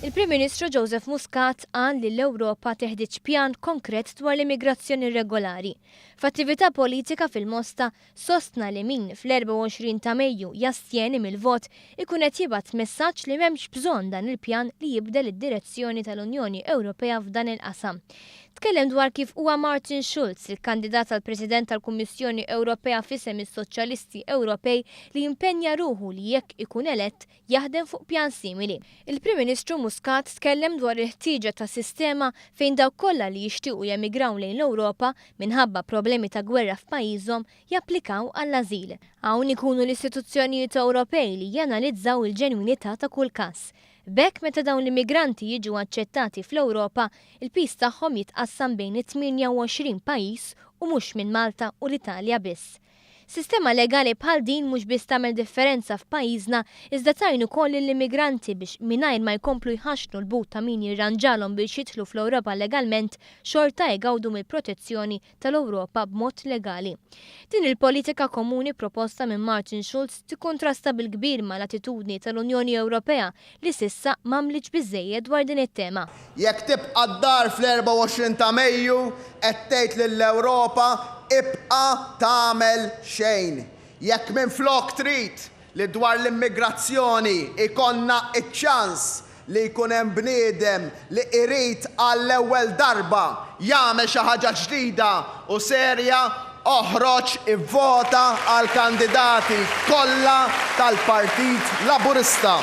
Il-Prim Ministru Joseph Muscat qal li l-Ewropa teħtieġ pjan konkret dwar l-immigrazzjoni irregolari. F'attività politika fil-Mosta, sostna li min fl-24 ta' Mejju jastjeni mill-vot ikun qed jibgħat messaġġ li m'hemmx bżonn dan il-pjan li jibdel id-direzzjoni tal-Unjoni Ewropea f'dan il-qasam. Tkellem dwar kif huwa Martin Schulz, il-kandidat għal President tal-Kummissjoni Ewropea f'isem is-Soċjalisti Ewropej li impenja ruħu li jekk ikun elett jaħdem fuq pjan simili. Il-Prim Ministru Muscat tkellem dwar il-ħtieġa ta' sistema fejn dawk kollha li jixtiequ jemigraw lejn l-Ewropa minħabba problemi ta' gwerra f'pajjiżhom japplikaw għall-ażil. Hawn ikunu l-istituzzjonijiet Ewropej li janalizzaw il-ġenwinità ta' kull każ. B'hekk meta dawn l-immigranti jiġu aċċettati fl-Ewropa, il-piż tagħhom jitqassam bejn it-28 pajjiż u mhux minn Malta u l-Italja biss. Sistema legali bħal din mhux biss tagħmel differenza f'pajjiżna iżda tgħin ukoll lill-immigranti biex mingħajr ma jkomplu jħaxxnu l-but ta' min jirranġalhom biex jidħlu fl-Ewropa legalment xorta jgawdu mill-protezzjoni tal-Ewropa b'mod legali. Din il-politika komuni proposta minn Martin Schulz tikkontrasta bil-kbir mal-attitudni tal-Unjoni Ewropea li s'issa m'għamlitx biżżejjed dwar din it-tema. Jekk tibqa' d-dar fl-24 ta' Mejju qed tgħid lill-Ewropa ibqa' tagħmel xejn. Jekk minflok trid li dwar l-immigrazzjoni jkollna ċ-ċans li jkun hemm bniedem li irid għall-ewwel darba jagħmel xi ħaġa ġdida u serja, oħroġ ivvota għall-kandidati kollha tal-Partit Laburista.